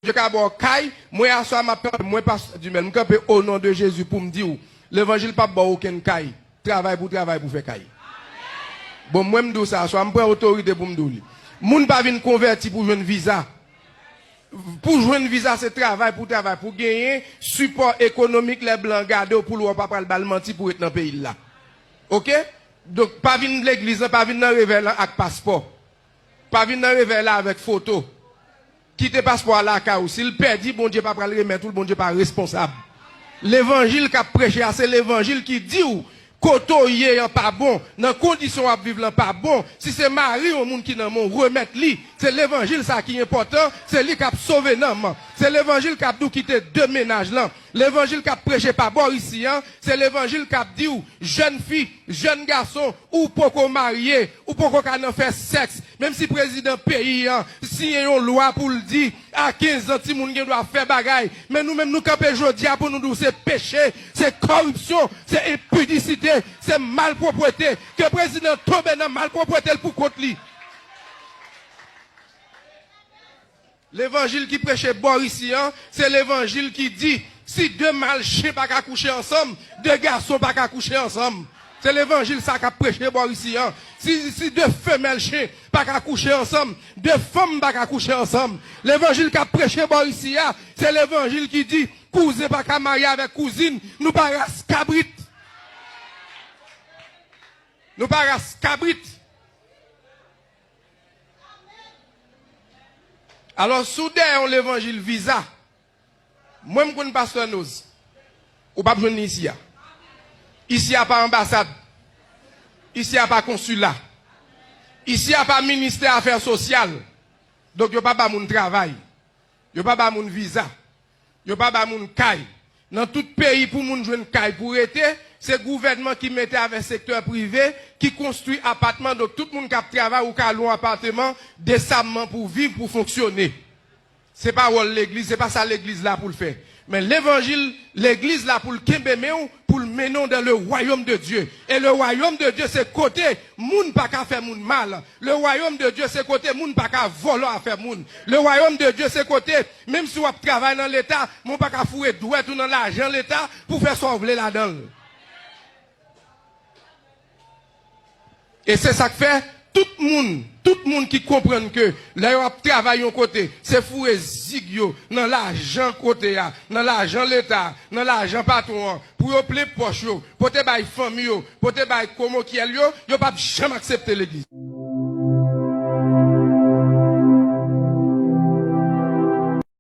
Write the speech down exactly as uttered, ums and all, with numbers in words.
Bondye ka ba w kay, mwen aswè a m ap kanpe, mwen pastè Dumel, m kanpe o non de Jezi pou m di w, levanjil p ap ba w okenn kay. Travay pou travay pou fè kay. Bon, mwen m di w sa aswè a, m pran otorite pou m di w li. Moun pa vin konvèti pou jwenn viza. Pou jwenn viza, se travay pou travay, pou genyen sipò ekonomik, lè blan gade w, pou l wè w pa pral ba l manti pou ret nan peyi l la. Oke? Donk, pa vin legliz lan, pa vin nan revèy lan ak paspò. Pa vin nan revèy la avèk foto. Kite paspò a lakay ou. Si l pèdi, Bondye pa pral remèt ou l, Bondye pa responsab. Levanjil k ap preche a, se levanjil ki di w kote w ye an pa bon, nan kondisyon w ap viv lan pa bon. Si se mari yon moun ki nan men w, remèt li. Se levanjil sa ki enpòtan, se li k ap sove nanm. Se levanjil k ap di w kite de mennaj lan. Levanjil k ap preche pa bò isi an, se levanjil k ap di w, jèn fi, jèn gason, ou poko marye, ou poko ka nan fè sèks, menm si prezidan peyi an siyen yon lwa pou l di, a kenz an, timoun gen dwa fè bagay, men nou menm nou kanpe jodi a pou nou di w se peche, se kòripsyon, se enpidisite, se malpwòpte, ke prezidan tonbe nan malpwòpte l pou kont li. Levanjil ki preche bò isi an, se levanjil ki di, si de mal chen pa ka kouche ansanm, de gason pa ka kouche ansanm. Se levanjil sa k ap preche bò isi an. Si, si de femèl chen pa ka kouche ansanm, de fanm pa ka kouche ansanm. Levanjil k ap preche bò isi a, se levanjil ki di, kouzen pa ka marye avèk kouzin, nou pa ras kabrit. Nou pa ras kabrit. Alò, si w dèyè yon levanjil viza, mwen m konn pastè Noz, ou p ap jwenn li isi a. Isi a pa anbasad. Isi a pa konsila. Isi a pa ministè afè sosyal. Donk, yo pa ba moun travay. Yo pa ba moun viza. Yo pa ba moun kay. Nan tout peyi, pou moun jwenn kay pou rete, se gouvènman ki mete avèk sektè prive, ki konstwi apatman. Donk, tout moun k ap travay, ou ka lwe yon apatman desamman pou viv, pou fonksyone. Se pa wòl legliz, se pa sa legliz la pou l fè. Men levanjil, legliz la pou l kenbe men w, pou l mennen w dans le royaume de Dieu. Et le royaume de Dieu, se kote moun pa ka fè moun mal. Le royaume de Dieu, se kote moun pa ka vòlò afè moun. Le royaume de Dieu, se kote, menm si w ap travay nan Leta, men w pa ka foure dwèt ou nan lajan Leta pou fè sa w vle ladan l. E se sa k fè, tout moun, tout moun ki konprann ke lè yo ap travay yon kote, se foure zig yo nan lajan kote a, nan lajan Leta, nan lajan patwon an, pou yo plen pòch yo, pote bay fanmi yo, pote bay komokyèl yo, yo p ap janm aksepte legliz.